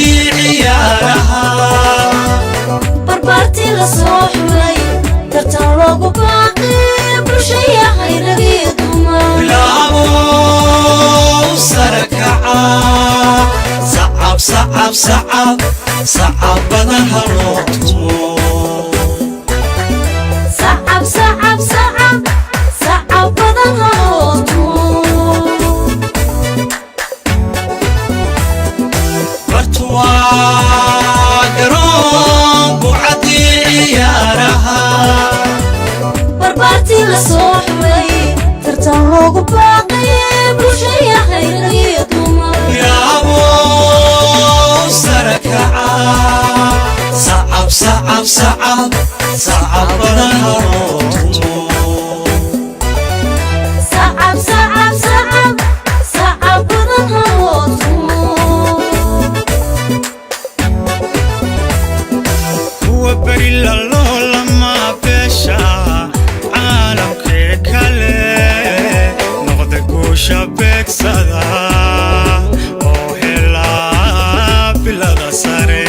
Bucadii ciyaaraha. Barbaartii la soo xulay, tartan loogu baaqay, bulshayahay rag iyo dumar. Bilaabow sarakaca, sacab, sacab, sacab, sacab badan ha loo tumo. Sacab, sacab, sacab, sacab badan ha loo tumo. Bartuwaa garoon bucadii ciyaaraha. Barbaartii la soo xulay, tartan loogu baaqay, bulshayahay rag iyo dumar. Bilaabow sarakaca, sacab, sacab, sacab, sacab badan ha loo tumo. Sacab, sacab, sacab, sacab badan ha loo tumo. Kuwa beri laloolama beesha caalamkee kale noqda, guusha beegsada oo helaa bilada sare.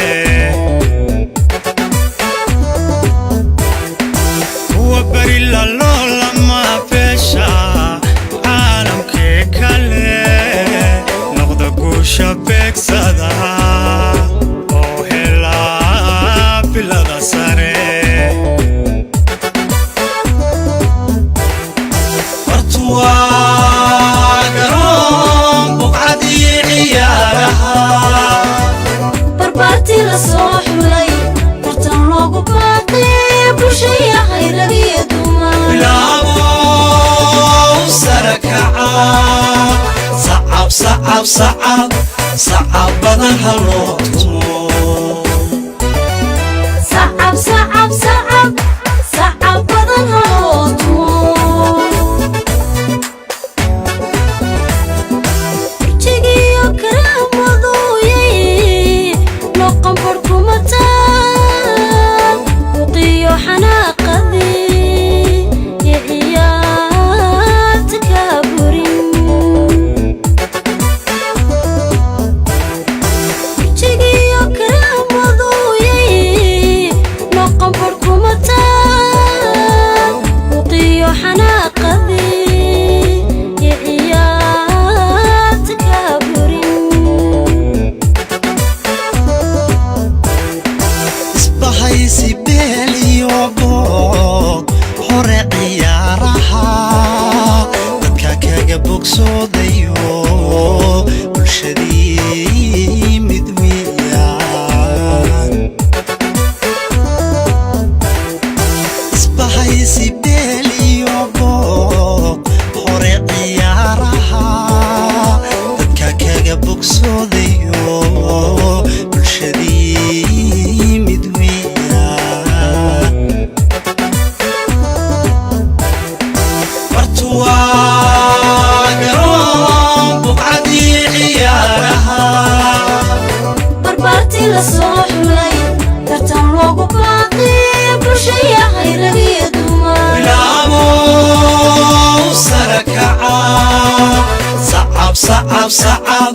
Kuwa beri laloolama beesha caalamkee kale noqda, guusha beegsada oo helaa bilada sare. Bartuwaa garoon buqcadii ciyaaraha. Barbaartii la soo xulay, tartan loogu baaqay, bulshayahay rag iyo dumar. Bilaabow sarakaca, sacab, sacab, sacab, sacab badan ha loo tumo. Sacab, sacab, sacab, sacab badan ha loo tumo. Burjigiyo karaamadooyay noqon barhkuma taan, buqiyo xanaaqadii iyo ciyaarta kaa burin. Burjigiyo karaamadooyay noqon barhkuma taan, buqiyo xanaaqadii iyo ciyaarta kaa burin. Isbahaysi beel iyo boog hore ciyaaraha, dadka kaga bogsoodayo, bulshadii mid weeyaan. Isbahaysi beel iyo boog hore ciyaaraha, dadka kaga bogsoodayo, bulshadii mid weeyaan. Bartuwaa garoon buqcadii ciyaaraha. Barbaartii la soo xulay, tartan loogu baaqay, bulshayahay rag iyo dumar. Bilaabow sarakaca, sacab, sacab, sacab.